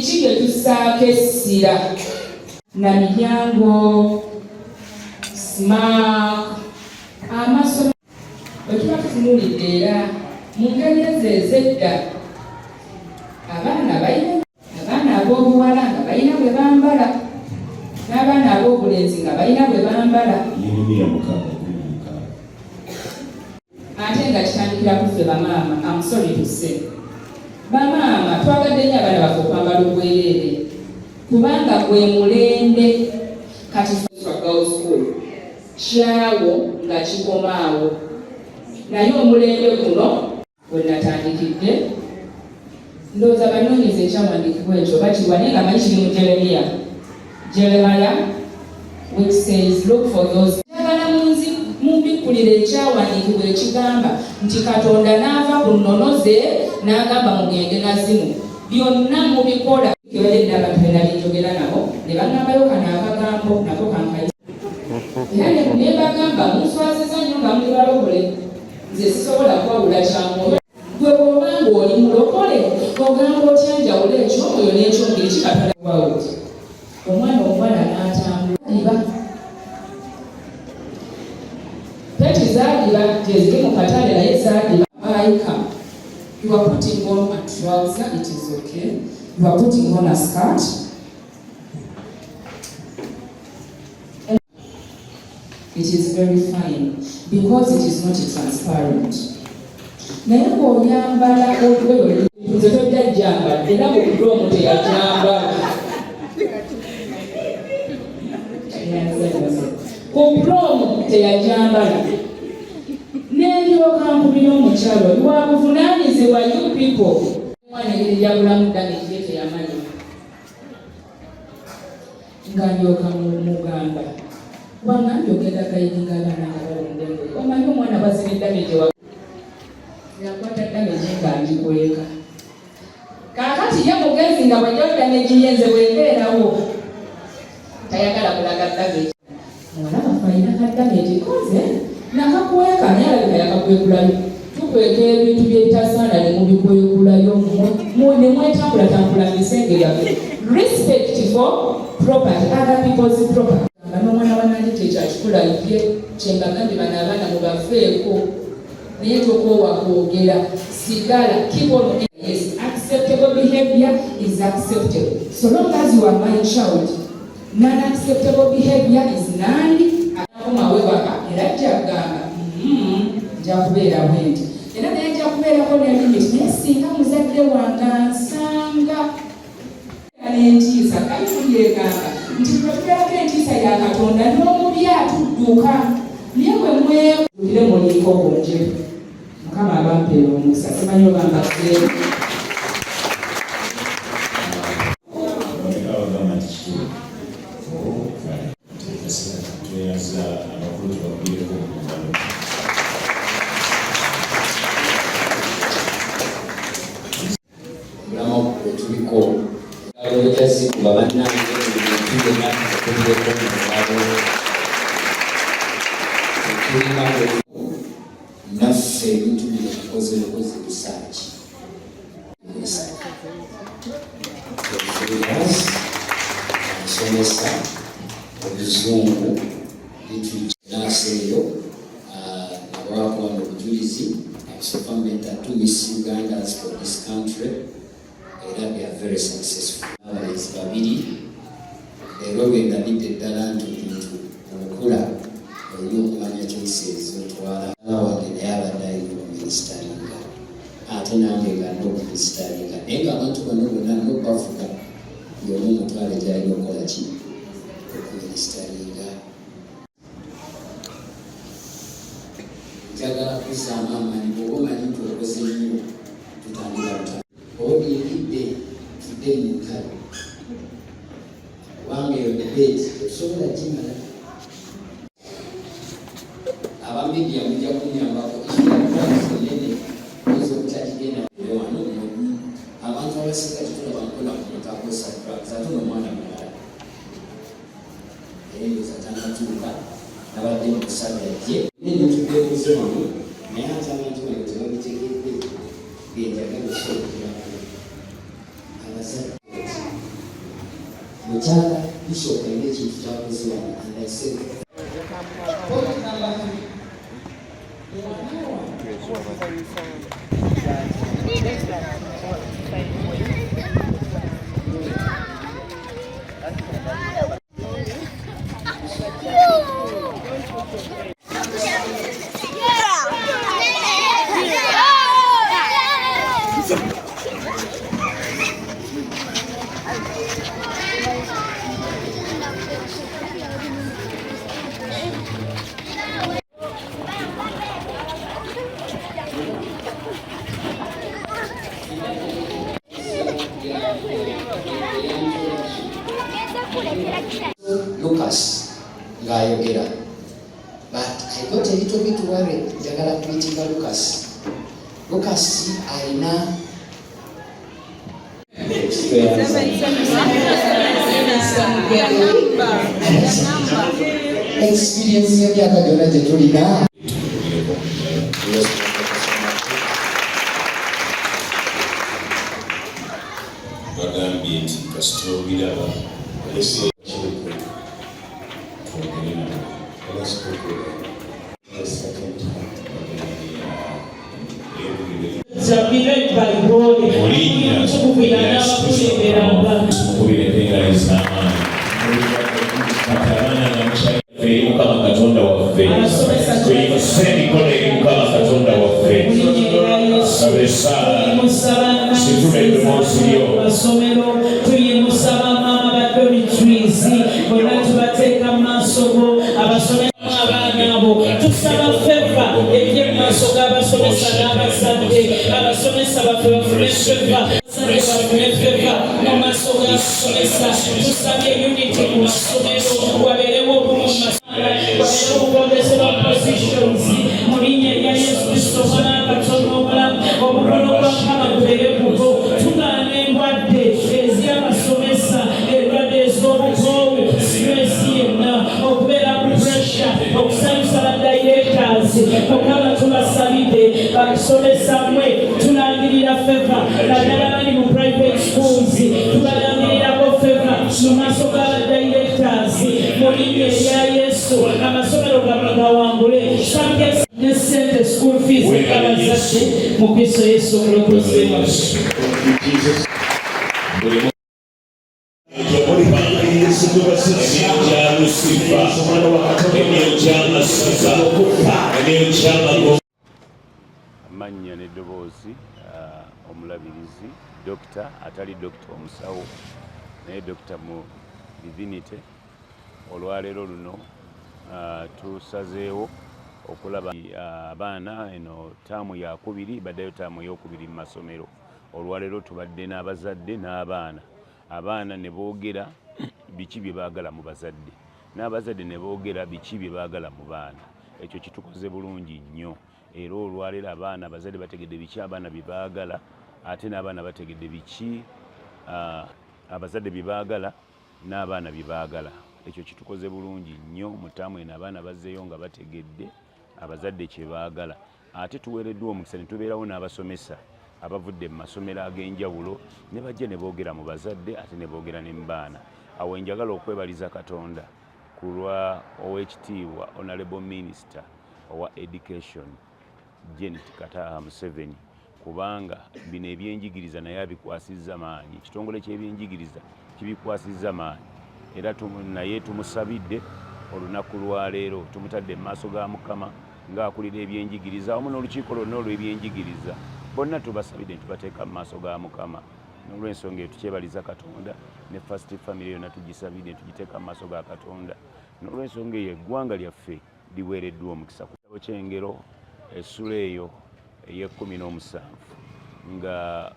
Biki bye tussaako essira? Na miryango, smack, amasomero. Bwe tuba tutunuulidde era mu ngeri ezo ez'edda, abaana balina abaana ab'obuwala nga balina bwe bambala n'abaana ab'obulenzi nga balina bwe bambala. Yeremiya 6:16. Ate nga kitandikira ku ffe bamaama. I'm sorry to say, bamaama twagadde nnyo abaana baffe okwambala obwereere kubanga gwe mulembe kati. Girls School kyawo nga kikoma awo, naye omulembe guno we natandikidde, ndowooza banoonyeza ekyawandiikibwa ekyo bakiwa, naye nga manyi kiri mu Jeremiya, Jeremiah, which says, "Look for those." Njagala munzi mumbikkulira ekyawandiikibwa ekigamba nti Katonda n'ava ku nnono ze n'agamba mugende nazimu byonna mubikola. Kibadde nina abantu be nali njogera nabo ne baŋŋambayo kano akagambo nako kankayi, era ne mbagamba, munswaziza nnyo nga muli balokole, nze sisobola kwawula kyamwoyo. Gwe bw'oba ng'oli mulokole ogamba otya njawula ekyomwoyo n'ekyomubiri kikatonda wawuti omwana omuwala n'atambula iba peti zaadiba gyeziri mu katale, naye zaadiba bayika. You are putting on a trouser, it is okay. You are putting on a skirt, it is very fine because it is not transparent. Naye bw'oyambala olugoye, nze tojja jjambala, era bukudde omu teyajambala ku prom, teyajambala. Nendyoka nkubira omukyalo wa buvunaanyizibwa. You people, omwana engeri gyagulamu damage ye teyamanya, nga ndyoka mugamba, wangambye ogenda guidinga abaana nga balonda engoye, omanyi omwana bazira damage wa yakwata damage nga ngikweka. Kaakati ye mugezi nga bwajjawo damage ye, nze bwembeerawo tayagala kulaga damage. Muwala waffe alina ka damage koze nakakweka, naye alabika yakakwekulayo. Tukweka ebintu byebitasaana ne mubikwekulayo ne mwetambulatambula mu bisenge byaffe. Respect for property, other people's property. Nga n'omwana wa nandi tekyakikola ye, kyembagambye, bano abaana mubaveeko, naye tokoowa kwogera, sigala, keep on. Yes, acceptable behavior is acceptable so long as you are my child. Non-acceptable behavior is non. Akomawe waka era ajja kugamba, nja kubeera bwenti," era naye ajja kubeerako ne limit. Naye singa muzadde wange ansanga n'entiisa, Bayibuli egamba nti bwe tubeerako entiisa ya Katonda, n'omubi atudduka. Naye bwe mwekire muliiko njeru, Mukama abampeera omukisa. Simanyi oba mbazzeemu. Bameka abagamba nti kituufu? Kale tweyaza abakulu, tubakubireko mu ngalo. Obulamu bwe tuliko ngalo tazikuba, bannange, buli muntu yenna tukubireko mu ngalo. Tulina naffe ebintu bino tukoze bukozi research. Nsomesa oluzungu, literature eyo nabawaako wano obujulizi. I've so far mentored two Miss Ugandas for this country, era they are very successful. Abalenzi babiri leero bendabidde ddala nti omuntu okula olina okumanya choices zotwala. Wange naye abadde alina okuministeringa, ate nange nga nina okuministeringa, naye nga abantu bano bonna nina okubafuga buli omu omutwale gyalina okukola ki, okuministeringa. Njagala kuzzaamu amaanyi. Bw'oba omanyi nti okoze nnyo, tutandika buta oyingidde, tudde mu ntalo, kubanga eyo debate tetusobola gimala. Aba media mujja kunyambako nene, oyinza obutakigenda wano. Abantu abasinga tetulaba nkola ku muntu akozesa drugs, ate nomwana mulala era endowooza tannatuuka. Nabadde mu kusabira jje n'ebintu byebuuze wano, naye ate abantu bano tebabitegedde. Byenjagala okusookerako abazadde. Mukyala Bishop alina ekintu kyakoze wano and I said Point number three. Lucas ng'ayogera, but I got a little bit worried. Njagala kuyitinga Lucas. Lucas alina experience. Experience y'emyaka gyonna gye tulina. Tumukubireko mu ngalo. Bagambye nti kasita obiraba kiiko twogere nabo. Let us put with them the second time. Bagambye Shall be led by God. Olinnya Omutukuvu y'anaabakulemberanga. Tumukubireko engalo ez'amaanyi. Kati abaana nga mukyali ffe eri Mukama Katonda waffe, tuyimuse emikono eri Mukama Katonda waffe. Mu linnya erya Yesu. Saba essaala. Tuyimusa Situla eddoboozi lyo. mu masomero, tuyimusa bamaama ba dormitories, bonna tubateeka mu maaso go, abasomesa abaana abo. Tusaba favor ejje mu maaso g'abasomesa n'abazadde. Abasomesa baffe bafune favor, abazadde bafune favor mu maaso g'abasomesa. Tusabye unity mu masomero, wabeerewo obumu mu masomero, wabeerewo obugondeze bwa positions mu linnya erya Yesu Kristo, Omwana wa Katonda omulamu. Omukono gwa Mukama gubeere kubo. Tugaana endwadde ez'abasomesa, endwadde ez'obukoowu, stress yenna, okubeera ku pressure, okusanyusa ba directors. Mukama, tubasabidde basomesa mmwe, tulangirira favor, naddala bali mu private schools, tubalangirirako favor mu maaso g'aba directors mu linnya erya Yesu. Amasomero gammwe gawangule Some ne sente school fees abazadde mu Kristo Yesu omulokozi waffe. Thank you, Jesus. Buli emyoyo gya Lusifa, emyoyo gy'amasaza, emyoyo gy'amago. Amannya n'eddoboozi, omulabirizi dokita, atali dokita omusawo, naye dokita mu divinity. Olwaleero luno tusazeewo okulaba abaana eno taamu yakubiri baddayo, taamu eyokubiri mu masomero. Olwaleero tubadde n'abazadde n'abaana, abaana ne boogera biki bye baagala mu bazadde, n'abazadde ne boogera biki bye baagala mu baana. Ekyo kitukoze bulungi nnyo, era olwaleero abaana, abazadde bategedde biki abaana bye baagala, ate n'abaana bategedde biki abazadde bye baagala n'abaana bye baagala. Ekyo kitukoze bulungi nnyo. Mu ttaamu eno abaana bazzeeyo nga bategedde abazadde kye baagala, ate tuweereddwa omukisa ne tubeerawo n'abasomesa abavudde mu masomero ag'enjawulo ne bajja ne boogera mu bazadde, ate ne boogera ne mu baana. Awo njagala okwebaliza Katonda ku lwa Oweekitiibwa Honorable Minister owa Education, Janet Kataha Museveni, kubanga bino ebyenjigiriza naye abikwasizza maanyi, ekitongole ky'ebyenjigiriza kibikwasizza maanyi, era naye tumusabidde olunaku lwaleero, tumutadde mu maaso ga Mukama ng'akulira ebyenjigiriza wamu n'olukiiko lwonna olw'ebyenjigiriza. Bonna tubasabidde ne tubateeka mu maaso ga Mukama. N'olwensonga eyo tukyebaliza Katonda, ne First Family yonna tugisabidde ne tugiteeka mu maaso ga Katonda. N'olwensonga eyo eggwanga lyaffe liweereddwa omukisa. Ku kitabo ky'Engero essula eyo ey'e-17, nga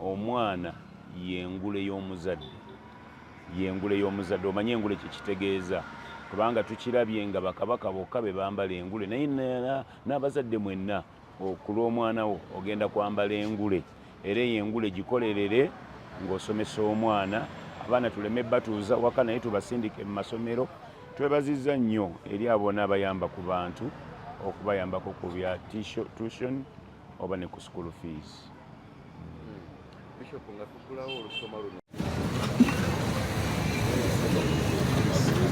omwana y'engule y'omuzadde, y'engule y'omuzadde. Omanye engule kyekitegeeza, kubanga tukirabye nga bakabaka bokka be bambala engule, naye n'abazadde mwenna ku lw'omwana wo ogenda kwambala engule, era eyo engule gikolerere ng'osomesa omwana. Abaana tuleme batuuza waka, naye tubasindike mu masomero. Twebazizza nnyo eri abo bonna abayamba ku bantu, okubayambako ku bya tuition oba ne ku school fees. Bishop, nga tuggulawo olusoma luno.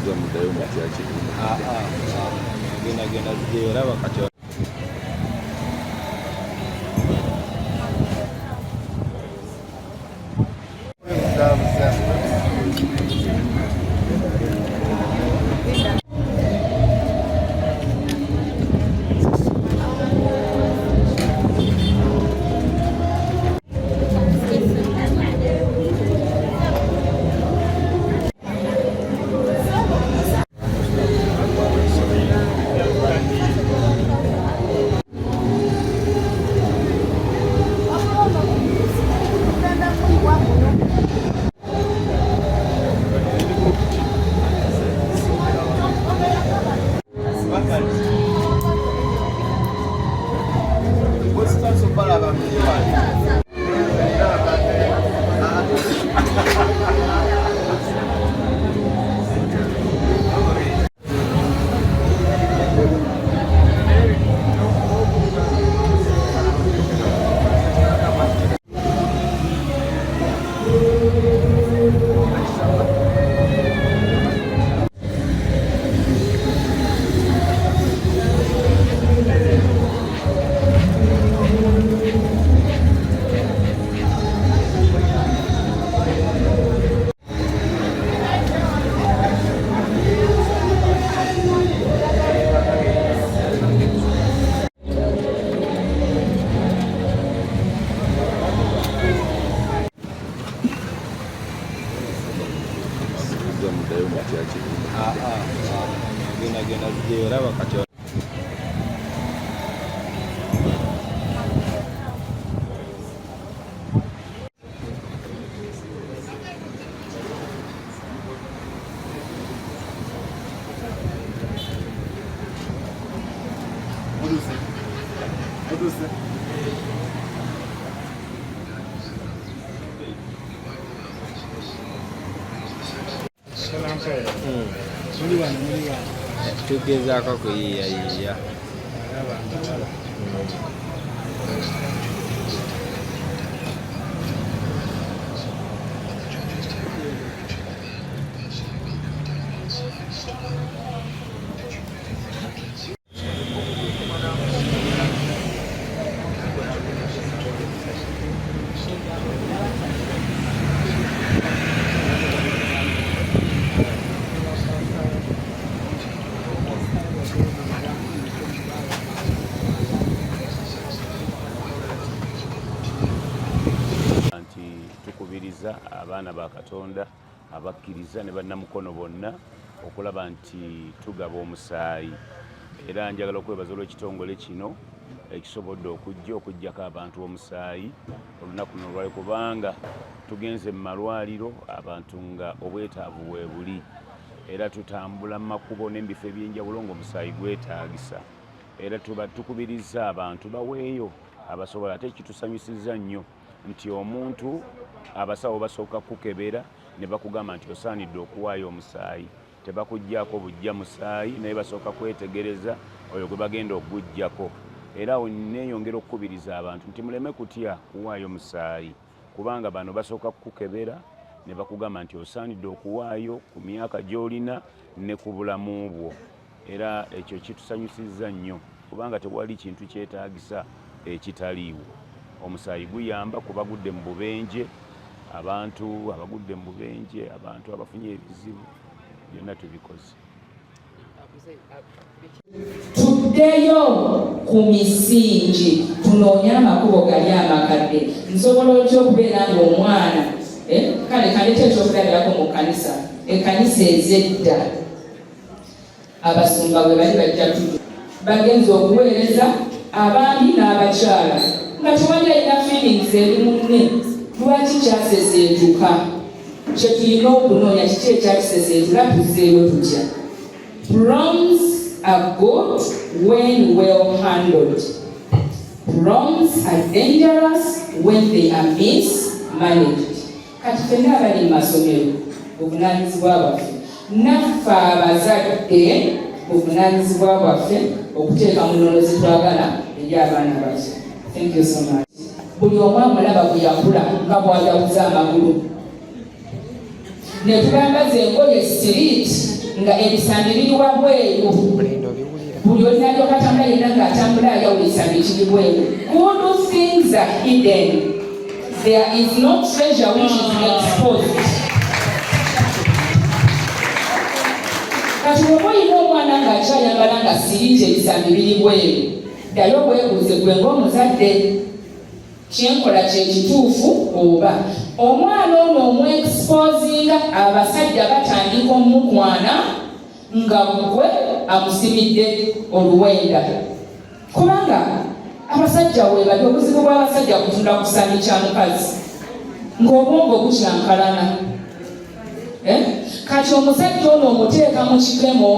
Mbuuziza muddayo mutya kibuga. Genda genda zijeyo kati. Mbuuziza muddayo mutya kibuga. Genda genda zijeyo olaba kati. Tugezaako kuyiiyayiiya. Nti tukubiriza abaana ba Katonda abakkiriza ne bannamukono bonna okulaba nti tugaba omusaayi, era njagala okwebaza olw'ekitongole kino ekisobodde okujja okuggyako abantu omusaayi olunaku luno olwali, kubanga tugenze mu malwaliro abantu nga obwetaavu bwebuli, era tutambula mu makubo n'ebifo eby'enjawulo ng'omusaayi gwetaagisa, era tuba tukubiriza abantu baweeyo abasobola. Ate kitusanyusizza nnyo nti omuntu abasawo basooka kukebera ne bakugamba nti osaanidde okuwaayo omusaayi, tebakuggyako bujja musaayi, naye basooka kwetegereza oyo gwe bagenda okuguggyako. Era awo neeyongera okukubiriza abantu nti muleme kutya kuwaayo musaayi, kubanga bano basooka kukukebera ne bakugamba nti osaanidde okuwaayo ku myaka gy'olina ne ku bulamu bwo. Era ekyo kitusanyusizza nnyo kubanga tewali kintu kyetaagisa ekitaliiwo. Omusaayi guyamba ku bagudde mu bubenje, abantu abagudde mu bubenje, abantu abafunye ebizibu, byonna tubikoze. Tuddeyo ku misingi, tunoonye amakubo gali amakadde. Nsobola otya okubeera ng'omwana eh? Kale kaleeta ekyokulabirako mu kkanisa, ekkanisa ez'edda abasumba bwe bali bajja tutu bagenza okuweereza abaami n'abakyala nga tewali alina feelings eri munne. Lwaki kyaseseetuka? Kye tulina okunoonya kiki ekyakiseseetula, tuzzeeyo tutya? Proms are good when well handled. Proms are dangerous when they are mismanaged. Kati ffenna abali mu masomero buvunaanyizibwa bwaffe, naffe abazadde buvunaanyizibwa bwaffe okuteeka mu nnono ze twagala eri abaana baffe. Thank you so much. Buli omu amulaba bwe yakula nga bw'ayawuza amagulu ne tubambaza engoye siriiti. Nga ebisambi biri wabweru. Buli olinalyoka atambula yenna ng'atambula ayawula ekisambi ekiri bweru. Good things are hidden. There is no treasure which is exposed. Kati bw'oba olina omwana ng'akyayambala nga siringi ebisambi biri bweru, ddayo weebuuze gwe ng'omuzadde, kyenkola kye kituufu oba? Omwana ono omuexposinga, abasajja batandika omukwana nga gwe amusimidde oluwenda, kubanga abasajja webali. Obuzibu bw'abasajja kutunda kusambi kya mukazi ng'obwongo bukyankalana. Eh? Kati omusajja ono omuteeka mu kikemo,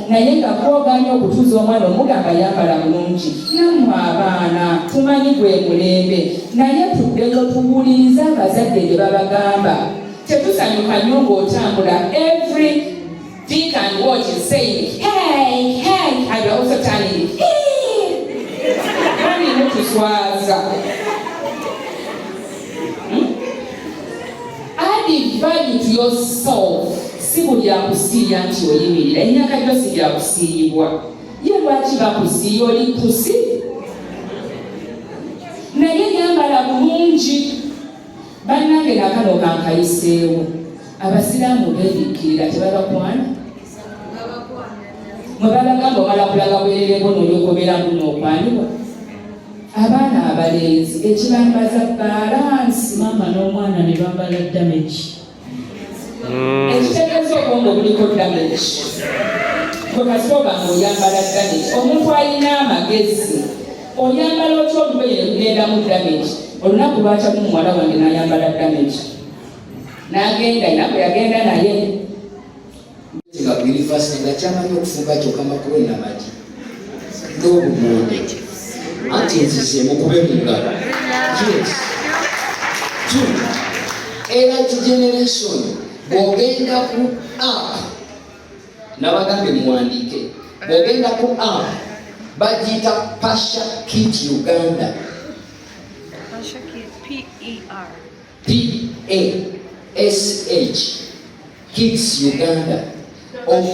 naye nga kwoganya okutuuza omwana omugamba yambala bulungi. Nammwe abaana tumanyi gwe mulembe, naye tuddeyo tuwulirize abazadde bye babagamba. Tetusanyuka nnyo ng'otambula, every Dick and watch is saying, "Hey, hey," and we're also turning, "Hey." Mami, mutuswaza. Add value to yourself. Si buli akusiiya nti oyimirira. Emyaka gyo si byakusiiyibwa. Ye lwaki bakusiiya? Oli pusi? Naye yambala bulungi. Bannange, nakano kankayiseewo. Abasiraamu beebikkirira, tebabakwana. Mwe babagamba omala kulaga bwerere bwo n'olyoka obeera guno okwanibwa. Abaana abalenzi ekibambaza balance. Maama n'omwana ne bambala damage. Ekitegeeza obwongo buliko damage. Gwe kasita oba ng'oyambala damage, omuntu alina amagezi oyambala otya olugoye ne lugendamu damage? Olunaku lwakyamu muwala wange n'ayambala damage n'agenda, naku yagenda naye. Nga ku university nga kyamanyi okufumba kyokka makuloni namagi n'obumonde. Anti nzize mukube mu ngalo. Yes. Two, Elite Generation, bw'ogenda ku app, nabagambye muwandiike, bw'ogenda ku app bagiyita Pasha Kit Uganda. Pasha Kit, P E R. P A S H Kids Uganda of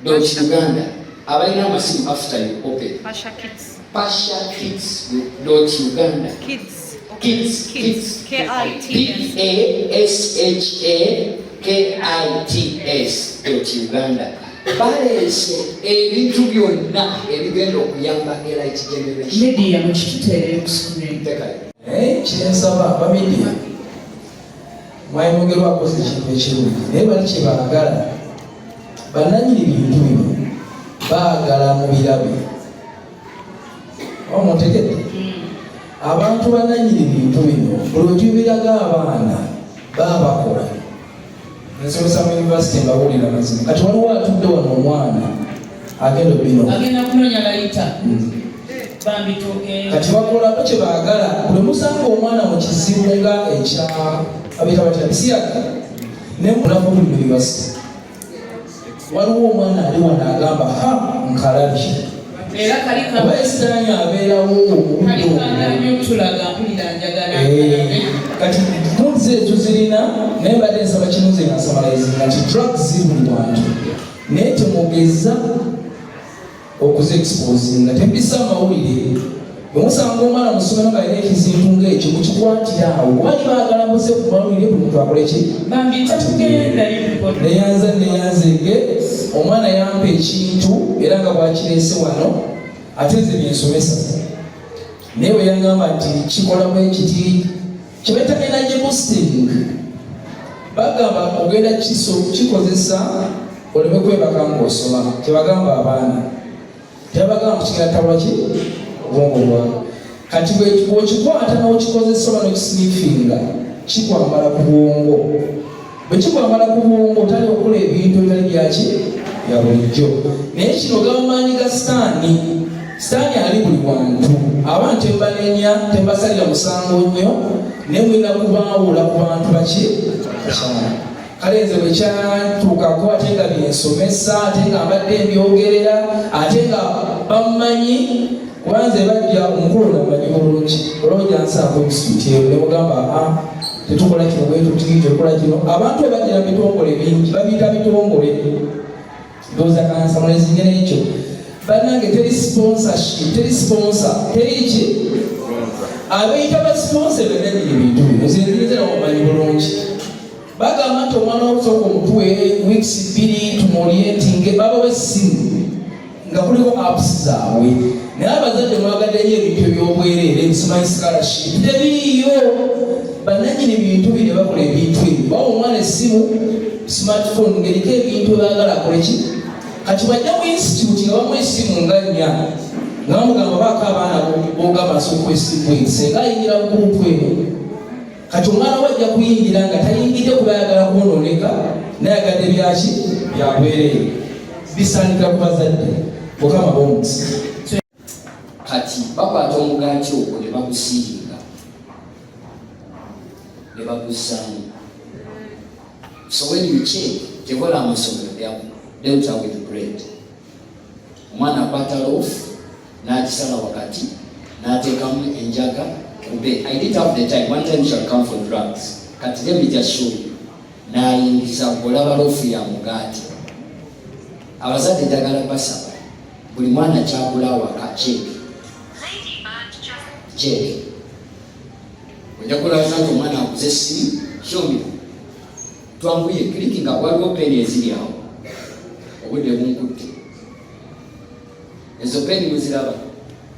dot Uganda. Abalina amasimu, after you open Pasha Kids. Pasha Kids dot Uganda. Kids. Kids. Kids. Kids. K I T P S. A S H A K I T S dot Uganda. Baleese ebintu byonna ebigenda okuyamba Elite Generation. Media, mukituteere ku screen. Tekayo. Naye kyensaba aba media, mwayogerwa akoze ekintu ekirungi, naye bali kyebaagala, bannanyini bintu bino baagala mu birabe. Oba muntegedde? Abantu bannanyini bintu bino, buli we tubiraga abaana baba bakola. Nsomesa mu university, mbawulira mazima. Kati waliwo atudde wano omwana agenda obino Agenda kunoonya layita. Bambi, togenda. Kati bakolako kye baagala. Buli musanga omwana mu kizibu nga ekya abeeta batya, bisiyaga, naye munafu buli mu university waliwo omwana ali wano agamba, "Ha, nkalabye." Era kali Oba esitaani abeerawo obudde kali obwo. Kanganye otulaga, mpulira njagala. Eh, kati goods ezo zirina, naye mbadde nsaba kino, nze nga nsummarizinga nti drugs ziri buli wantu, naye temugeza okuzi exposinga, tembisa amawulire. Bwe musanga omwana mu ssomero ng'alina ekizintu ng'ekyo, mukikwatira awo. Bali baagala muze ku mawulire, buli muntu akole ki? Bambi, tetugenda. Neyanza, neyanzege. Omwana yampa ekintu era nga bwakireese wano, ate nze byensomesa, naye bwe yangamba nti kikola bwe kiti, kyebaita energy boosting, bagamba ogenda kiso kikozesa oleme kwebaka ng'osoma. Kyebagamba abaana, tebagamba kigenda tabula ki obwongo bwawe. Kati bw'okikwata n'okikozesa oba n'okisniffinga, kikwambala ku bwongo. Bwe kikwambala ku bwongo, otali okukola ebintu ebitali byaki bya bulijjo. Naye kino gaba maanyi ga sitaani. Sitaani ali buli wantu. Abantu tembanenya, tembasalira musango nnyo, naye mulina kubaawula ku bantu baki bakyala. Kale nze bwe kyantuukako, ate nga byensomesa, ate nga mbadde mbyogerera, ate nga bammanyi, kuba nze bajja omukulu namanyi bulungi, olwojja nsaako ebisikuti eyo ne mugamba, "A, tetukola kino bwe tuti, tetukola kino." Abantu bwe bajjira mu bitongole bingi, babiyita bitongole. Ndowooza kansamulezinge n'ekyo. Bannange teri sponsorship, teri sponsor, teri ki abeeyita ba sponsor benanyini bintu bino. Nze nziriza namumanyi bulungi. Bagamba nti omwana wokusooka omutuwe weeks 2 tumorientinge, babawa essimu nga kuliko apps zaabwe, naye abazadde mwagadde nnyo ebintu eby'obwereere, ebisimanyi scholarship tebiriiyo. Bannanyini bintu bino bakola ebintu ebyo, bawa omwana essimu smartphone ng'eriko ebintu ebaagala akole ki. Kati bwajja mu institute nga bamuwa essimu nga nnya, nga bamugamba baako abaana bogamba asooka esimu eno, senga ayingira mu gurupu eno. Kati omwana we ajja kuyingira nga tayingidde kuba ayagala kwonooneka, naye ayagadde byaki byabwereere. Bisaanikira ku bazadde. Mukama b'omukisa. Kati bakwata omugaati ogwo ne bagusiiringa ne baguzzaamu. So when you check, tekola amasomero dealt with bread. Omwana akwata loaf n'agisala wakati n'ateekamu enjaga kube. I didn't have the time. One time shall come for drugs. Kati let me just show you. N'ayingiza olaba loaf ya mugaati. Abazadde njagala basaba buli mwana kyagula awaka check check. Ojja kulaba nti omwana aguze essimu. Show me. Twanguye click nga waliwo peni eziri awo. Obudde bunkutte. Ezo peni muziraba.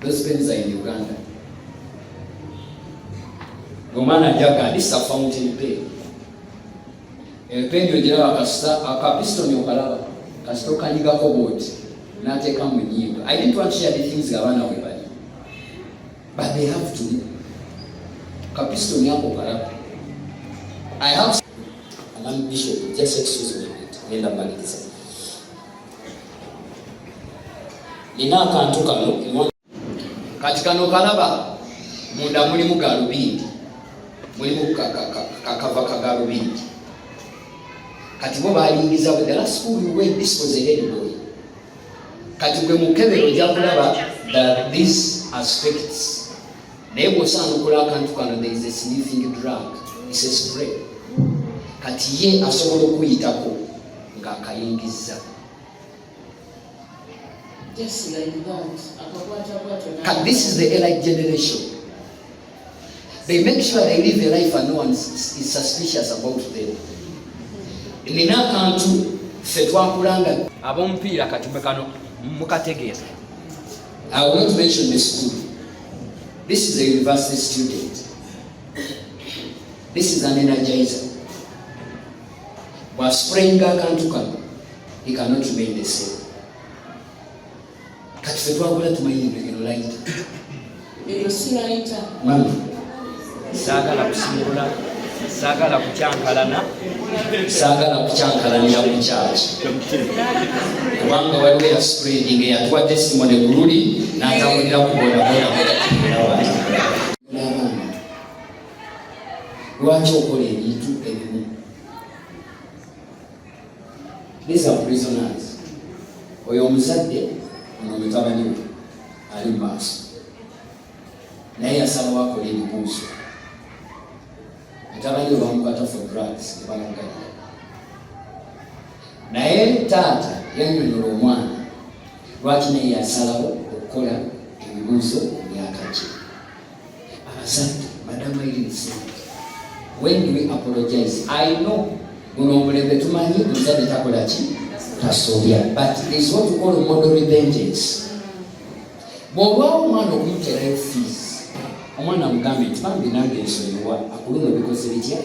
Those pens are in Uganda. Omwana ajaga, this is a fountain pen. Epeni ogiraba kasita akapistoni okalaba kasita okanyigako bwoti n'ateeka mu nnyindo. I didn't want to share the things abaana we bali, but they have to know. Kapistoni ako kalaba. I have Amani Bishop, just excuse me a minute, ngenda maliriza. Nina akantu kano kati kano kalaba munda mulimu galubindi, mulimu kakava ka galubindi. Kati bo balingiza bwe the last school we went, this was a head boy. Kati gwe mukebero ojja kulaba that these aspects, naye bw'osaanukula akantu kano, there is a sniffing drug, it's a spray. Kati ye asobola okuyitako ng'akayingizza. Just like that. Kati this is the elite generation. They make sure they live a life and no one is suspicious about them. Nina akantu ffe twakulanga ab'omupiira kati mwe kano mukategeera. I will not mention the school. This is a university student. This is an energizer. Bw'asprayinga akantu kano, he cannot remain the same. Kati ffe twakula tumanyi eno lighter. Eyo si lighter. Mami. Saagala kusimula, saagala kukyankalana. Saagala kukyankalanira mu kyaki. Kubanga waliwo ya spreading eyatuwa testimony ku luli n'atambulira ku bodaboda bwetategeera wati. Abaana, lwaki okola ebintu ebimu? These are prisoners. Oyo omuzadde ono mutabani we ali mu maaso, naye yasalawo akola ebibuuzo. Mutabani we bamukwata for drugs ne bamugalira, naye taata yannyonnyola omwana lwaki naye yasalawo okukola ebibuuzo mu myaka gye. Abazadde, Madam Irene said, when do we apologize? I know guno omulembe tumanyi omuzadde takola ki, tasobya, but there is what we call model repentance. Bw'olwawo omwana okumuterayo fees, omwana amugambe nti bambi nange nsonyiwa, akuluno bikoze bitya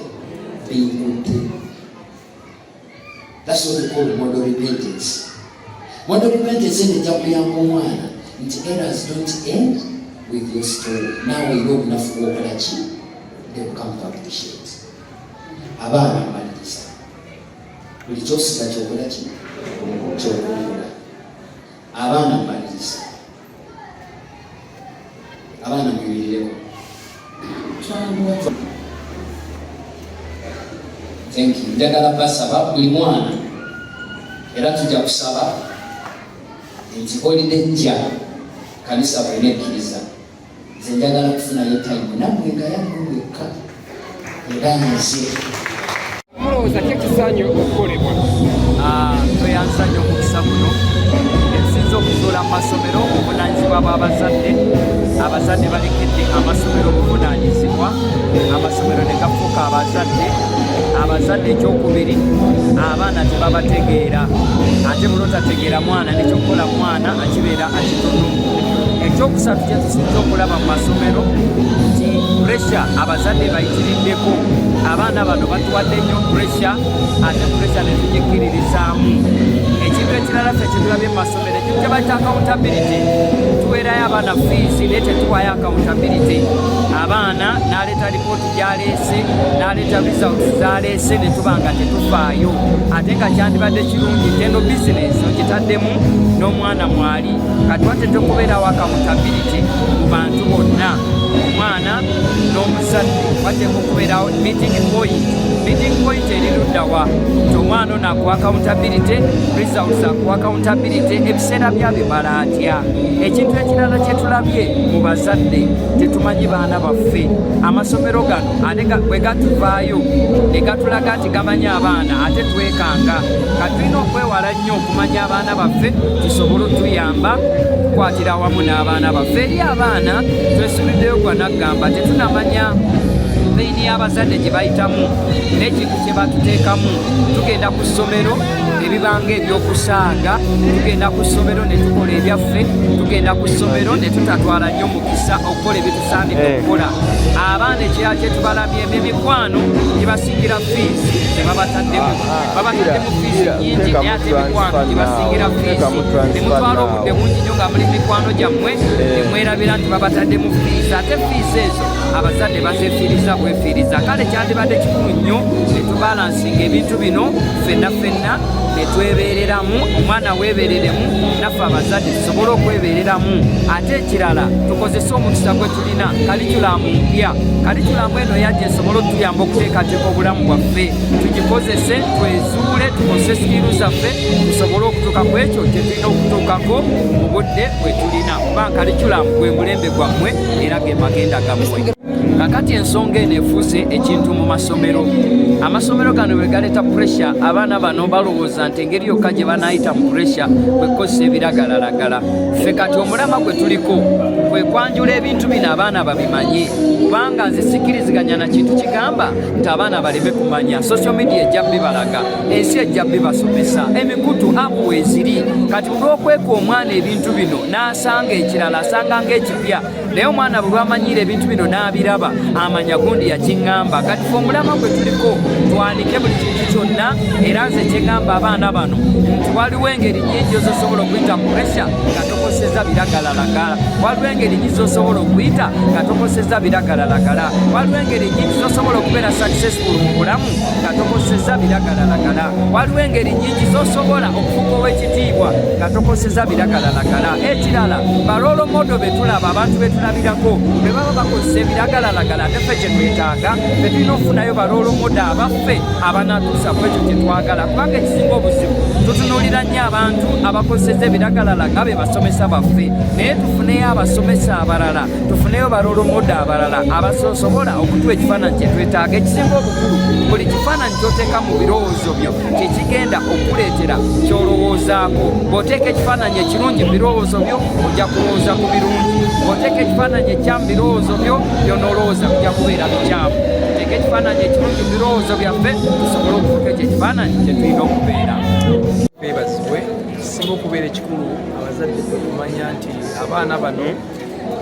binkutte. That's what we call model repentance. Model repentance eno ejja kuyamba omwana nti errors don't end with your story. Naawe era obunafu bw'okola ki, they will come to appreciate. Abaana maliriza buli kyosiga kyokola ki kyokungula. Abaana maliriza, abaana muyimirireko. Thank you. Njagala basaba buli mwana, era tujja kusaba nti holiday jja kanisa bwena ekkiriza, nze njagala kufunayo time nammwe nga yammwe mwekka era nze. Mulowooza ki ekisaanye okukolebwa? Tweyanza nnyo omukisa guno. mu masomero obuvunaanyizibwa bw'abazadde. Abazadde balekedde amasomero obuvunaanyizibwa, amasomero ne gafuuka abazadde. Abazadde ekyokubiri, abaana tebabategeera, ate bulotategeera mwana nekyokukola mwana akibeera akitono. Ekyokusatu kyetusinza okulaba mu masomero nti pressure abazadde bayitiriddeko. Abaana bano batuwadde nnyo pressure, ate pressure netugikkiririzaamu. Ekintu ekirala ffe kyetulabye mu masomero, ekintu kyebayita accountability. Tuweerayo abaana fiizi naye tetuwayo accountability. Abaana n'aleeta lipooti gyaleese, n'aleeta results zaleese, ne tuba nga tetufaayo, ate nga kyandibadde kirungi nti eno bizinesi ogitaddemu n'omwana mwali. Kati watete okubeerawo accountability mu bantu bonna, omwana n'omuzadde. Wateeka okubeerawo meeting point. Meeting point eri luddawa? Nti omwana ono akuwa accountability, results akuwa accountability, ebiseera byabimala atya? Ekintu ekirala kyetulabye mu bazadde, tetumanyi baana baffe. Amasomero gano ate bwe gatuvaayo ne gatulaga nti gamanyi abaana, ate twekanga. Katulina okwewala nnyo okumanya abaana baffe, tusobole otuyamba okukwatira awamu n'abaana baffe. Eri abaana twesuliddeyo gwa naggamba, tetunamanya pain y'abazadde gye bayitamu n'ekintu kye batuteekamu. Tugenda ku ssomero ebibanga ebyokusaaga, tugenda ku ssomero ne tukola ebyaffe, tugenda ku ssomero ne tutatwala nnyo mukisa okukola ebitusaanidde okukola. Abaana ekirala kyetubalamyemu, emikwano gibasingira fiizi tebabataddemu, babataddemu fiizi nyingi, naye ate emikwano gibasingira fiizi, ne mutwala obudde bungi nnyo nga muli mikwano gyammwe, ne mwerabira nti babataddemu fiizi, ate fiizi ezo abazadde bazefiiriza bwefiiriza. Kale kyandibadde kikulu nnyo ne tubalansinga ebintu bino ffenna ffenna ne twebeereramu. Omwana weebereremu, naffe abazadde tusobole okwebeereramu. Ate ekirala, tukozese omukisa gwe tulina, curriculum mpya. Curriculum eno yajja esobole otuyamba okuteekateeka obulamu bwaffe. Tugikozese, twezuule, tukozese skill zaffe, tusobole okutuuka ku ekyo kye tulina okutuukako mu budde bwe tulina, kuba curriculum gwe mulembe gwammwe era ge magenda gammwe. Kakati ensonga eno efuuse ekintu mu masomero. Amasomero gano bwe galeeta pressure, abaana bano balowooza nti engeri yokka gye banaayita mu pressure kwe kukozesa ebiragalalagala. Ffe kati omulama gwe tuliko kwe kwanjula ebintu bino abaana babimanye, kubanga nze sikkiriziganya na kintu kigamba nti abaana baleme kumanya. Social media ejja bibalaga, ensi ejja bibasomesa, emikutu app weeziri. Kati olw'okweka omwana ebintu bino n'asanga ekirala, asanga ng'ekipya, naye omwana bwe lwamanyiira ebintu bino n'abiraba, amanya gundi yakiŋŋamba. Kati fe omulama gwe tuliko, twanike buli kintu kyonna. Era nze kyeŋŋamba abaana bano nti waliwo engeri nyingi ezosobola okuyita mu pressure nga tokoseza biragalalagala. Waliwo engeri nyingi zosobola okuyita nga tokoseza biragalalagala. Waliwo engeri nyingi zosobola okubeera successful mu bulamu nga tokoseza biragalalagala. Waliwo engeri nyingi zosobola okufuuka ow'ekitiibwa nga tokoseza biragalalagala. Ekirala, ba role model betulaba, abantu betulabirako, bwe baba bakozesa ebiragalalagala, ate ffe kyetwetaaga, fe tulina okufunayo ba role model abaffe abanatuusa ku ekyo kyetwagala, kubanga ekisinga obuzibu, tutunuulira nnyo abantu abakozeseza ebiragalalagala be basomesa baffe, naye tufuneyo abasomesa abalala, tufuneyo ba role model abalala abasobola okutuwa ekifaananyi kyetwetaaga. Ekisinga obukulu, buli kifaananyi kyoteeka mu birowoozo byo kyekigenda okukuleetera kyolowoozaako. Bw'oteeka ekifaananyi ekirungi mu birowoozo byo, ojja kulowooza ku birungi. Bw'oteeka ekifaananyi ekyamu birowoozo byo, byonoolowooza bijja kubeera bikyamu. Tuteeka ekifaananyi ekirungi mu birowoozo byaffe, tusobole okufuuka ekyo ekifaananyi kye tulina okubeera. Beebazibwe. Kisinga okubeera ekikulu, abazadde kwe kumanya nti abaana bano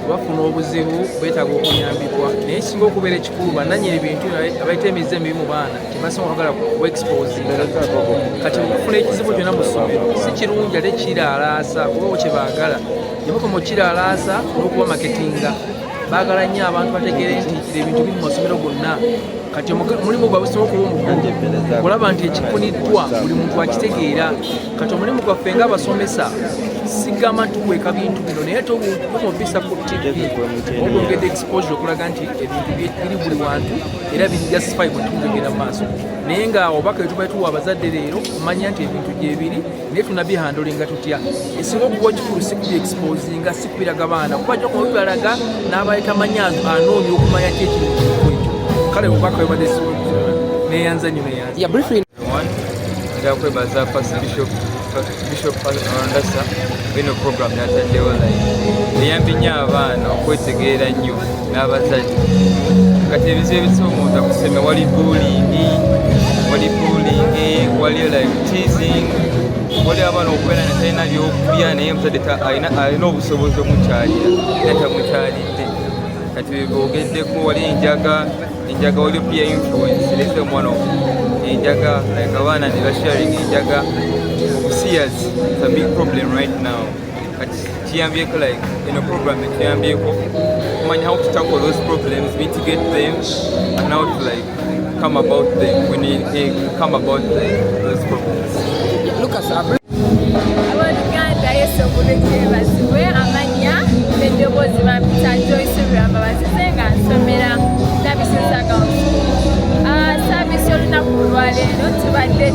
bafuna obuzibu, beetaaga okuyambibwa, naye ekisinga okubeera ekikulu, bannannyini bintu abayita emize emibi mu baana tebasinga okwagala kuexposinga. Kati okufuna ekizibu kyonna mu ssomero si kirungi, ate kiraalaasa, kuba kye baagala gyemukoma okukiraalaasa n'okuba maketinga, baagala nnyo abantu bategeere nti ebintu biri mu masomero gonna. Kati omulimu gwabwe businga okuba omukulu kulaba nti ekifuniddwa buli muntu akitegeera. Kati omulimu gwaffe ng'abasomesa, sigamba nti tukweka bintu bino, naye tomubisa ku TV, okwongedde exposure okulaga nti ebintu biri buli wantu era biri justify bwe tugenda mu maaso. Naye nga obubaka bwe tuba tuwa abazadde leero, kumanya nti ebintu gyebiri, naye tunabihandlinga tutya? Esinga okuba ekikulu si kubi exposinga, si kubiraga baana, kuba kyokubibalaga n'abatamanya anoonya okumanya ki ekiri mu kintu ekyo. Kale obubaka bwebadde neyanza nnyo, neyanza. Yeah, briefly. Njagala kwebaza First Bishop. Bishop Lwandasa eno program yataddewo like eyambye nnyo abaana okwetegeera nnyo n'abazadde. Kati ebizibu ebisoomooza ku ssomero, wali bullying, wali bullying, wali like teasing, wali abaana okubeera nga talina byokulya naye omuzadde alina obusobozi omukyalira era tamukyalidde. Kati bebogeddeko, wali enjaga, enjaga, wali peer influence lese omwana enjaga, like abaana ne basharing enjaga. Obusiyazi, it's a big problem right now. Kati kiyambyeko, like eno program etuyambyeko okumanya how to tackle those problems, mitigate them and how to like come about them when you come about those problems. Lucas. Abooluganda, Yesu obulungi yeebazibwe. Amannya n'eddoboozi bampita Joyce Rwamba Bazize, nga nsomera Nabisunsa Girls. Service y'olunaku olwaleero tubadde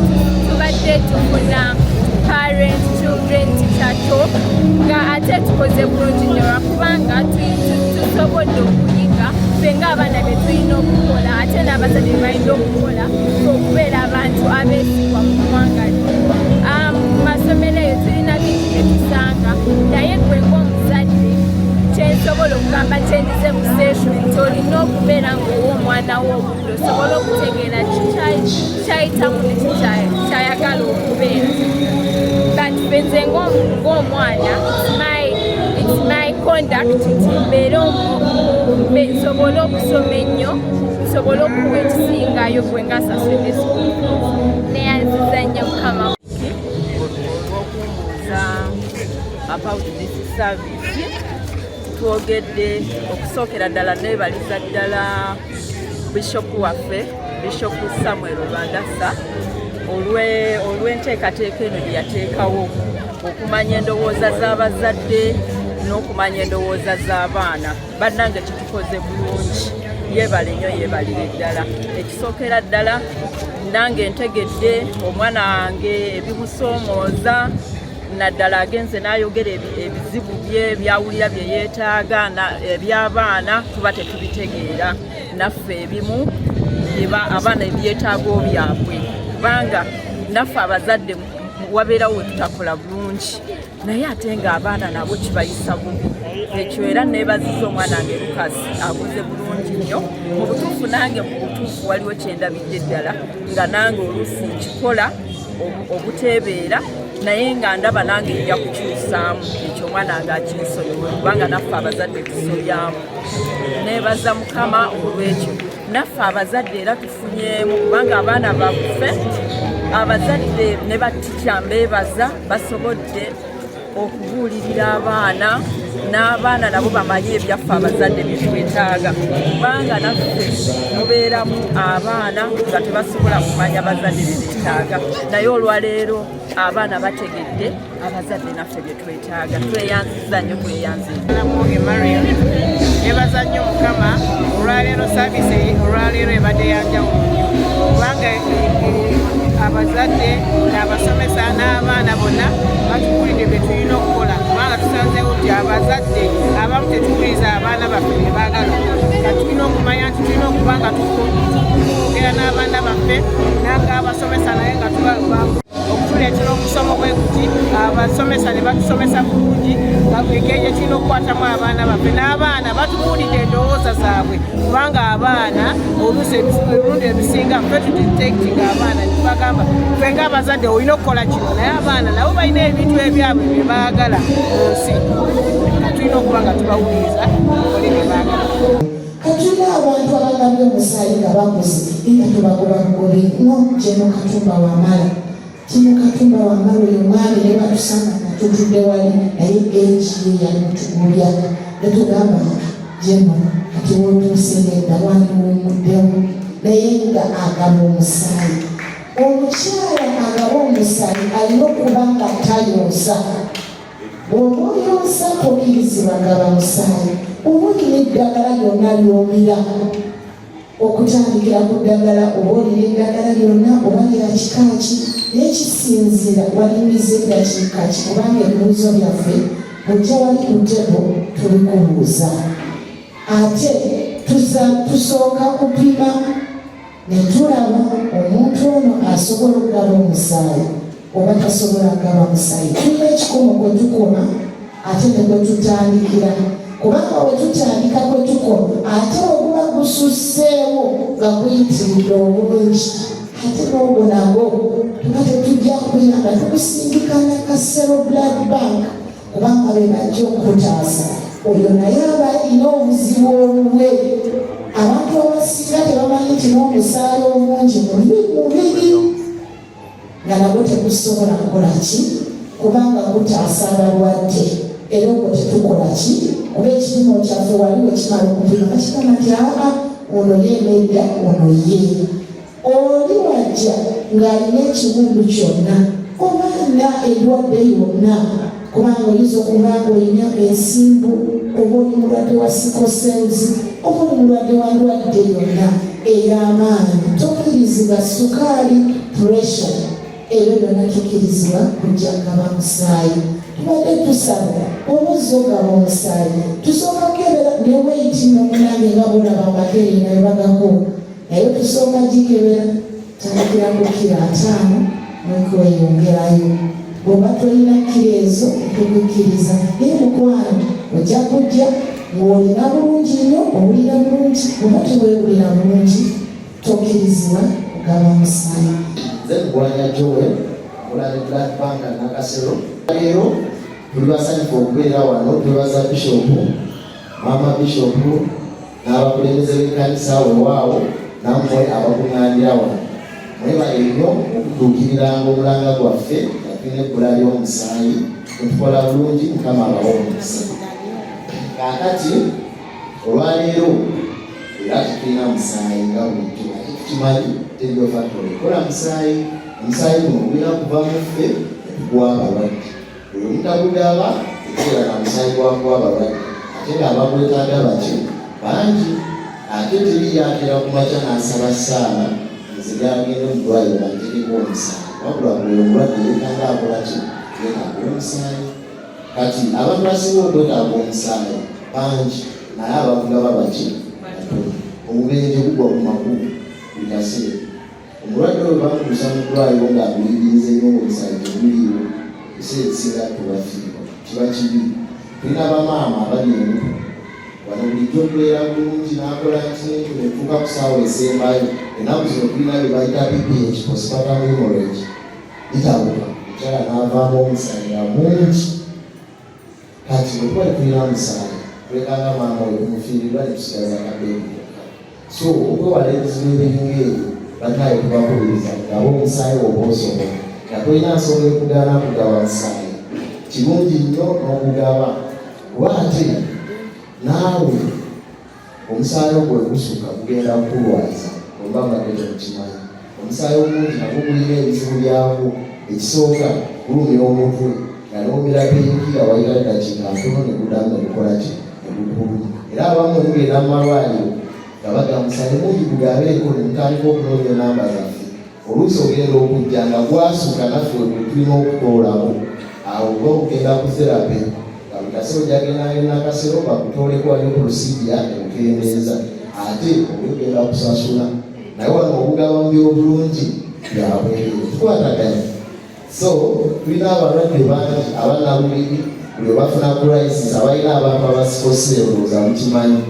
tufuna parent children teacher talk, nga ate tukoze bulungi nnyo lwakubanga tusobodde okuyiga ffe ng'abaana bye tulina okukola, ate n'abazadde bye balina okukola okubeera abantu abeesigwa mu ggwanga lino. Mu masomero eyo tulina bingi bye tusanga, naye gwe ng'omuzadde kyensobola okugamba kyendize mu session nti olina okubeera ng'owa omwana wo obudde osobole okutegeera kyayitamu neki kyayagala okubeera. But ffe nze ng'omwana, it's my conduct nti mbeere nsobole okusoma ennyo, nsobole okuwa ekisingayo gwe ng'asasudde school fees. Neyanziza nnyo Mukama. Olw'okumbuuza about this service, twogedde okusookera ddala neebaliza ddala bishopu waffe, Bishopu Samuel Lwandasa, olw'enteekateeka eno gye yateekawo okumanya endowooza z'abazadde n'okumanya endowooza z'abaana. Bannange, kitukoze bulungi, yeebale nnyo, yeebalire ddala. Ekisookera ddala, nange ntegedde omwana wange ebimusoomooza, naddala agenze n'ayogera ebizibu bye byawulira bye yeetaaga. Eby'abaana tuba tetubitegeera naffe, ebimu abaana ebyetaago byabwe, kubanga naffe abazadde wabeerawo we tutakola bulungi, naye ate ng'abaana nabo kibayisa bubi ekyo. Era neebaziza omwana wange Lucas, akoze bulungi nnyo. Mu butuufu, nange mu butuufu waliwo kyendabidde ddala nga nange oluusi nkikola obuteebeera, naye nga ndaba nange nja kukyusaamu ekyo. Omwana wange akinsonyiwe, kubanga naffe abazadde tusobyamu. Neebaza Mukama olw'ekyo. Naffe abazadde era tufunyeemu, kubanga abaana baffe, abazadde ne batica mbeebaza, basobodde okubuulirira abaana, n'abaana nabo bamanye ebyaffe abazadde bye twetaaga, kubanga naffe mubeeramu abaana nga tebasobola kumanya bazadde bye beetaaga. Naye olwaleero abaana bategedde abazadde naffe bye twetaaga. Tweyanziza nnyo, tweyanziza. Namuge Marion, nebaza nnyo Mukama olwaleero. Service olwaleero ebadde yanjawulo nnyo, kubanga abazadde n'abasomesa n'abaana bonna batubuulidde bye tulina okukola, kubanga tusanzeewo nti abazadde abamu tetuwuliriza abaana baffe bye baagala. Nga tulina okumanya nti tulina okuba nga twogera n'abaana baffe nang'abasomesa, naye nga tuba okutuleetera omusomo bwe guti, abasomesa ne batusomesa bulungi engeri gye tulina okukwatamu abaana baffe. N'abaana batubuulidde endowooza zaabwe, kubanga abaana oluusi emirundi ebisinga ffe tudictatinga abaana, netubagamba ffe ng'abazadde olina okukola kino, naye abaana nabo balina ebintu ebyabwe bye baagala mu nsi, nga tulina okuba nga tubawuliriza bakole bye baagala. Katulina abantu abagabye omusaayi nga bakuze, nga tubagoba bugobi. No General Katumba Wamala, General Katumba Wamala, oyo mwami ne batusanga nga tutudde wali, naye age ye yali mutugulya, netugamba, "General, kati wotuuse nedda, wandiwummuddemu," naye nga agaba omusaayi. Omukyala agaba omusaayi alina okuba nga tayonsa. Bw'oba oyonsa tokkirizibwa gaba musaayi. Oba olina eddagala lyonna ly'omira, okutandikira ku ddagala, oba olina eddagala lyonna oba lya kika ki, naye kisinziira walimiza eddakiika ki, kubanga ebibuuzo byaffe bw'ojja wali ku table tubikubuuza. Ate tusooka kupima ne tulaba omuntu ono asobola okugaba omusaayi. Oba tasobola kugaba musaayi, tulina ekikomo kwe tukoma ate ne kwe tutandikira, kubanga we tutandika kwe tukoma, ate bwe guba gususseewo nga guyitiridde obungi, ate n'ogwo nagwo tuba tetujja kuyamba, tukusindika Nakasero Blood Bank, kubanga be bajja okukutaasa. Oyo naye aba alina obuzibu obubwe. Abantu abasinga tebamanyi nti n'omusaayi omungi mubi mubiri, nga nagwo tegusobola kukola ki, kubanga gutaasa abalwadde. Era ogwo tetukola ki, kuba ekipimo kyaffe wali wekimala okupima bakigamba nti aa, ono ye nedda, ono ye. Oli wajja ng'alina ekiwundu kyonna oba alina endwadde yonna, kubanga oyinza okuba ng'olina ensimbu, oba oli mulwadde wa sickle cells, oba oli mulwadde wa ndwadde yonna ey'amaanyi, tokkirizibwa, sukaali, pressure, ebyo byonna tukkirizibwa kujja kugaba musaayi. Tubadde tusaba oba ozza ogaba omusaayi, tusooka kukebera ne weight n'omunange nga bolaba amakerenda naye bagako, naye tusooka gikebera, tandikira ku kiro 50 n'okweyongerayo. Bw'oba tolina kiro ezo, tukukkiriza, naye mukwano ojja kujja ng'olina bulungi nnyo, owulira bulungi. Oba teweewulira bulungi, tokkirizibwa kugaba musaayi. Nze Mugwanya Joel, nkola ne Blood Bank Nakasero. Leero tuli basanyufu okubeera wano. Twebaza Bishopu, Maama Bishopu n'abakulembeze b'ekkanisa, weewaawo nammwe abakuŋŋaanira wano. Mwebale nnyo okudduukiriranga omulanga gwaffe nga tulina ebbula ly'omusaayi. Mutukola bulungi, Mukama abawe omukisa. Kaakati olwaleero era tetulina musaayi nga bulijjo, ate tukimanyi Teddy Factory ekola musaayi. Omusaayi guno gulina kuva mu ffe netuguwa abalwadde. Buli omutagugaba tetubeera na musaayi gwakuwa abalwadde, ate nga abagwetaaga baki bangi. Ate teriyo akeera ku makya n'asaba ssaala nze gagende mu ddwaliro bantekeko omusaayi, wabula buli omulwadde yeekanga akola ki, yeetaaga omusaayi. Kati abantu basinga okwetaaga omusaayi bangi, naye abagugaba baki batono. Obubenje bugwa ku makubo buli kaseera. Omulwadde oyo bamutuusa mu ddwaliro ng'aguyigiriza nnyo, ng'omusaayi teguliiwo, ebiseera ebisinga tubafiirwa, kiba kibi. Tulina bamaama abali embuto wano, bulijjo tubeera bulungi n'akola nti nekyo netuuka ku ssaawa esembayo. Ennaku zino tulina bye bayita PPH, postpartum hemorrhage, bitabuka, omukyala n'avaamu omusaayi nga mungi. Kati bwe tuba tetulina musaayi, tulekanga maama oyo tumufiirirwa ne tusigaza kabeebi kokka. So okwewala ebizibu ebiringa ebyo, bannaye tubakubiriza mugaba omusaayi oba osobola, nga tolina nsonga ekugaana kugaba musaayi. Kirungi nnyo n'okugaba, kuba ate naawe omusaayi ogwo gusukka gugenda kukulwaza. Oba mbadde temukimanyi, omusaayi omungi nagwo gulina ebizibu byagwo. Ekisooka, gulumya omutwe, nga n'omira painkiller wayita eddakiika ntono ne guddamu ne gukola ki, ne gukuluma. Era abamu mugenda mu malwaliro nga bagamba musaayi mungi gugabeeko, ne mutandika okunoonya enamba zaffe. Oluusi ogenda okujja nga gwasuka, naffe tulina okutoolako awo, oba okugenda ku therapy, nga buli kaseera ojjagendanga e Nakasero bakutooleko, waliyo procedure ekukendeeza, ate oba ogenda kusasula. Naye wano okugaba mu byobulungi byabwereere, tukwataganye. So tulina abalwadde bangi abanalubiri, buli obafuna crisis, abalina abantu aba sickle cell, olowooza mukimanyi.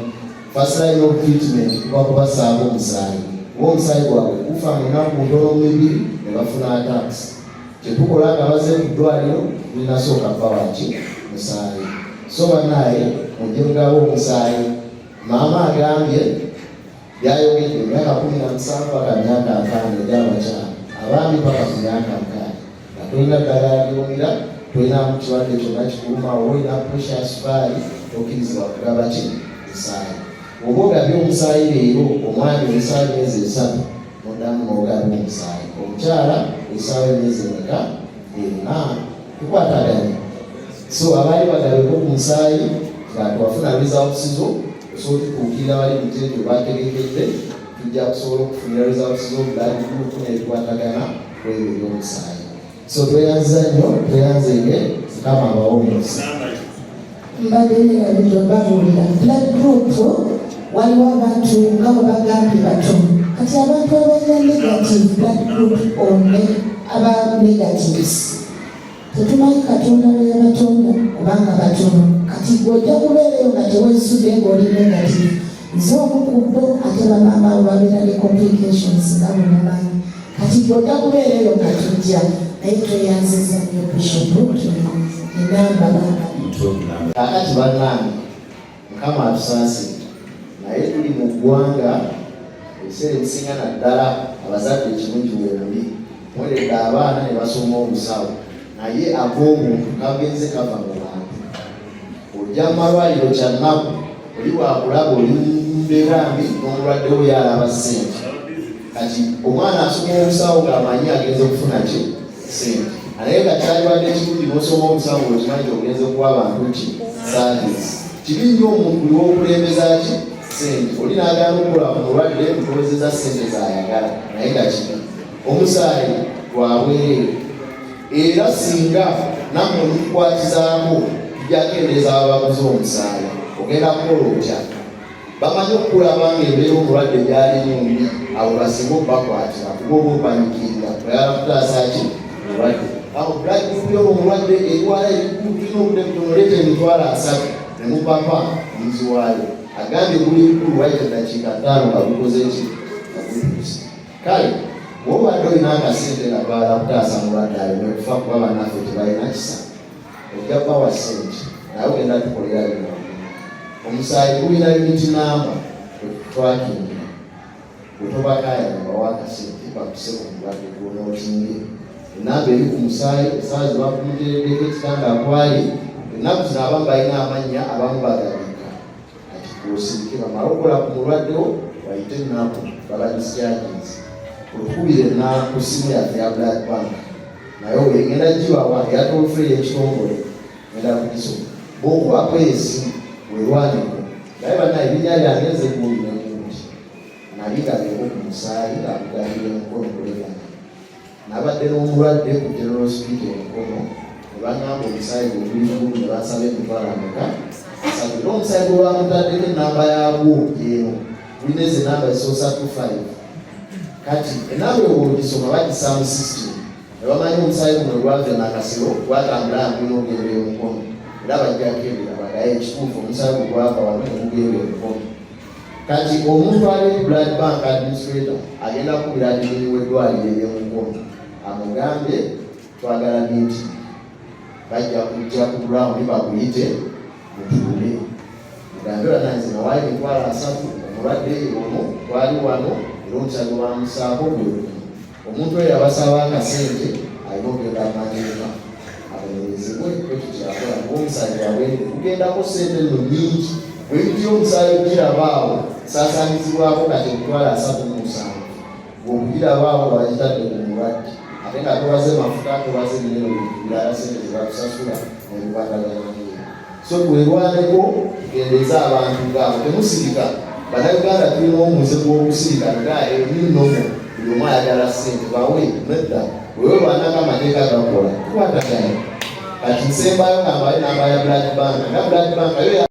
First line of treatment kuba kubasaako omusaayi, kuba omusaayi gwabwe gufa mu nnaku ntono mu mibiri ne bafuna attacks. Kyetukola nga baze ku ddwaliro, tulina sooka bawaki musaayi. So bannaaye, mujje mugaba omusaayi. Maama agambye byayogedde, emyaka 17 paka myaka 50 eri abakyala, abaami paka ku myaka 60, nga tolina ddagala lyomira, tolina kirwadde kyonna kikuluma, oba olina pressure ya sukaali, tokkirizibwa kugaba ki, musaayi. Oba ogabye omusaayi leero, omwami oyisaawo emyezi 3 noddamu n'ogaba omusaayi, omukyala oyisaawo emyezi emeka, 4. Tukwataganye. So abaali bagabeko ku musaayi nga twafuna results zo, osobola tutuukirira bali mu tente bategekedde, tujja kusobola okufunira results zo, blood group n'ebikwatagana ku ebyo ebyomusaayi. So tweyanziza nnyo, tweyanzenge, Mukama abawe omukisa. Mbadde nerabidde obabuulira blood group. Waliwo abantu nga bwe bagambye batono. Kati abantu abalina negative blood group one aba negatives tetumanyi Katonda bwe yabatonda kubanga batono. Kati gwe ojja kubeereyo nga teweesudde ng'oli negative. Nze omu ku bo, ate bamaama abo babeera ne complications nga bwe mumanyi. Kati gwe ojja kubeereyo nga tujja, naye tweyanziza nnyo Bishop, enamba baana. Kaakati bannange, Mukama atusaasire, naye tuli mu ggwanga ebiseera ebisinga naddala abazadde ekirungi weemuli mweredde abaana ne basoma obusawo, naye ag'omuntu kagenze kava mu bantu. Ojja mu malwaliro kya nnaku, oli bwakulaba oli mu mbeera mbi n'omulwadde wo yalaba ssente. Kati omwana asoma obusawo ng'amanyi agenze kufuna ki? Ssente. Naye nga kyalibadde kirungi n'osoma obusawo ng'okimanyi nti ogenze kuwa abantu ki? Service. Kibi nnyo omuntu buli w'okulembeza ki? Ssente. Oli n'agaana okukola ku mulwadde mutuwozeza ssente z'ayagala, naye nga kibi. Omusaayi gwa bwereere era singa nammwe mutukwatizaako tujja kukendeeza ababaguza omusaayi. Ogenda kukola otya? Bamanyi okukulaba ng'embeera omulwadde gy'alimu mbi, abo basinga okubakwatira kuba oba opanikinga oyagala kutaasa ki? Mulwadde. Awo blood group y'ono omulwadde erwala ebikulu, tulina obudde butono, leeta 30,000 ne mupapa omuzi waayo agambye guli bukulu, wayita eddakiika 5 nga gukoze ki? Nga gutuuse. Kale bw'obadde olina akasente nga twagala kutaasa mulwadde aleme kufa kuba bannaffe tebalina kisa, ojja kubawa ssente naye ogenda tukolera bino. Omusaayi gulina unit number wetutwakingira, bwetobakaayana bawa akasente bakuse ku mulwadde gw'onootinge enamba eri ku musaayi, essaawa ze bakumuteereddeko ekitanda akwali. Ennaku zino abamu balina amannya, abamu bagabika. Kati gw'osirike bamale okukola ku mulwaddewo, wayite ennaku baba discharges, otukubire ku ssimu yaffe ya blood bank, naye wegenda gibawa eya toll free y'ekitongole, ngenda kugisoma. Bw'okubako esimu werwaneko. Naye bannaye erinnya lyange nze gundi ne gundi, nali ndabyeko ku musaayi nga gugabira Emukono kulekana. Nabadde n'omulwadde ku General Hospital Emukono ne baŋŋamba omusaayi gwe guli gulu, ne bansaba emitwalo ameka? 30. Era omusaayi gwe bamutaddeko enamba yaagwo eno, gulina ezo enamba esoosa 25. Kati enamba eyo bw'ogisoma bagissa mu system ne bamanya omusaayi guno gwava e Nakasero gwatambula nga gulina okugenda Emukono, era bajja kebera bagaye ekituufu omusaayi gwe gwava wano ne gugenda Emukono. Kati omuntu ali blood bank administrator agenda kukubira admin w'eddwaliro ery'Emukono amugambe twagala meeting, bajja kujja ku ground bakuyite mutuule, mugambe bannange nawaayo 30,000, omulwadde ono twali wano era omusaayi gwe bamusaako gwe guno. Omuntu oyo abasaba akasente alina okugenda mu mateeka abonerezebwe ekyo kyakola, kuba omusaayi gwabwe gugendako ssente nno nnyingi. Bwebityo omusaayi ogiraba awo saasaanyizibwako kati 37,000, bw'okugiraba awo nga bagitadde ku mulwadde, ate nga tobaze mafuta, tobaze binene bintu birala, ssente ze batusasula nebikwatagana neyo. So twerwaneko tukendeeze abantu ngaabo. Temusirika. Bannayuganda tulina omuze gw'okusirika nga eyo normal, buli omu ayagala ssente bawe. Nedda, wewerwanako amateeka gakola, tukwatagana. Kati nsembayo nga mbayo namba ya blood bank, nga blood bank yo.